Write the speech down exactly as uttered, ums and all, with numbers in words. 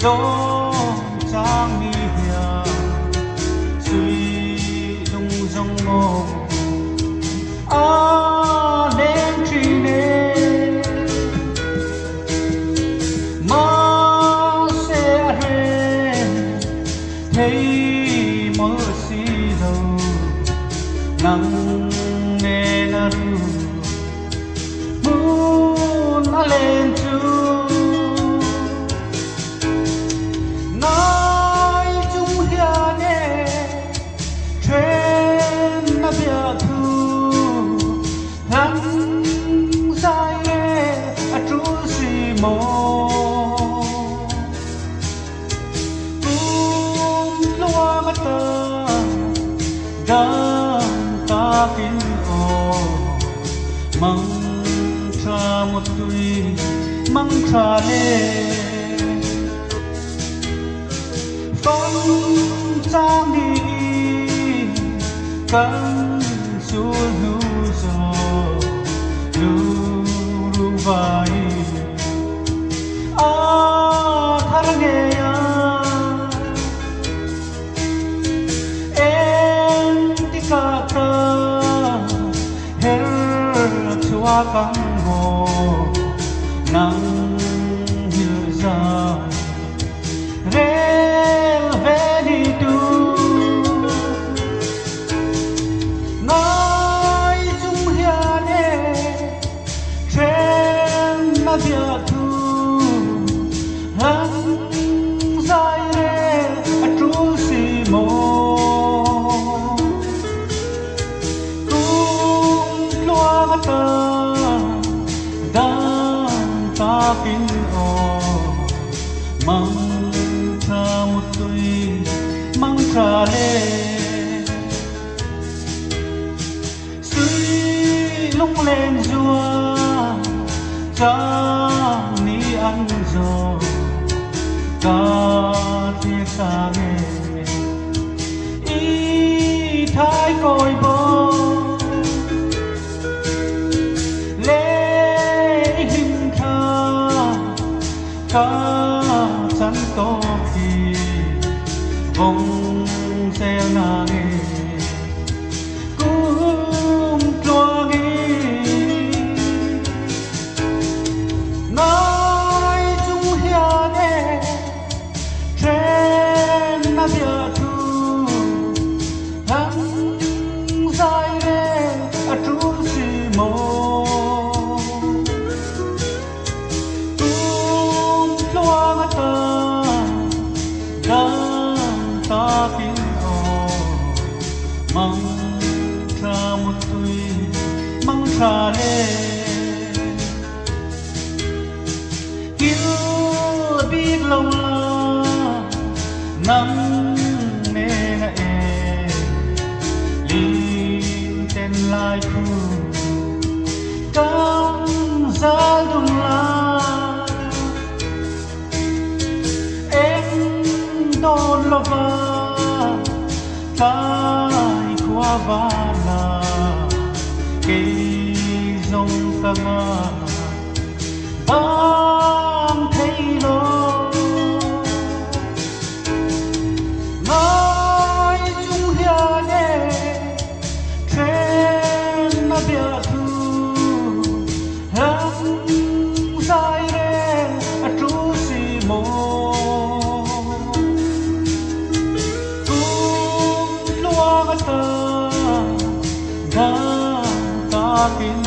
Dawng chang ni hia, sui lung zong maw, a leng ṭhin e. Mahse a hre thei mawl si lo, nang nena ru hmun a leng chu. Ngai chung hian e, ṭhenna biak thu hlang zai le a ṭul si maw? Kum tluang ata dam takin aw, mang ṭha mutui mang ṭha le. Fang chang ni kan sul hnu zo lu ru vai a thar ngei a. En tika ka her chhuak ang maw, nang hil zai rel ve ni tu. Ngai chung hian e, ṭhenna biak thu hlang zai le a ṭul si maw? Kum tluang ata dam takin aw, mang ṭha mutui mang ṭha le. Sui lung leng zua chang ni ang zo ka thlir ta nge. I thai kawi bo le i him ṭha ka chan tawk hi vawng zel na nge. Kum tluang i ngai chung hian e, ṭhenna biak thu hlang zai le a ṭul si maw? Kum tluang ata dam takin aw, mang ṭha mutui mang ṭha le. Kil bik lo la nang nena e, lim ten lai khu kan zal dung la. Eng dawn lova tlai khua vana kei zong ka nga bang thei lo. Ngai chung hian e, ṭhenna biak thu hlang zai le a ṭul si maw? Kum tluang ata dam takin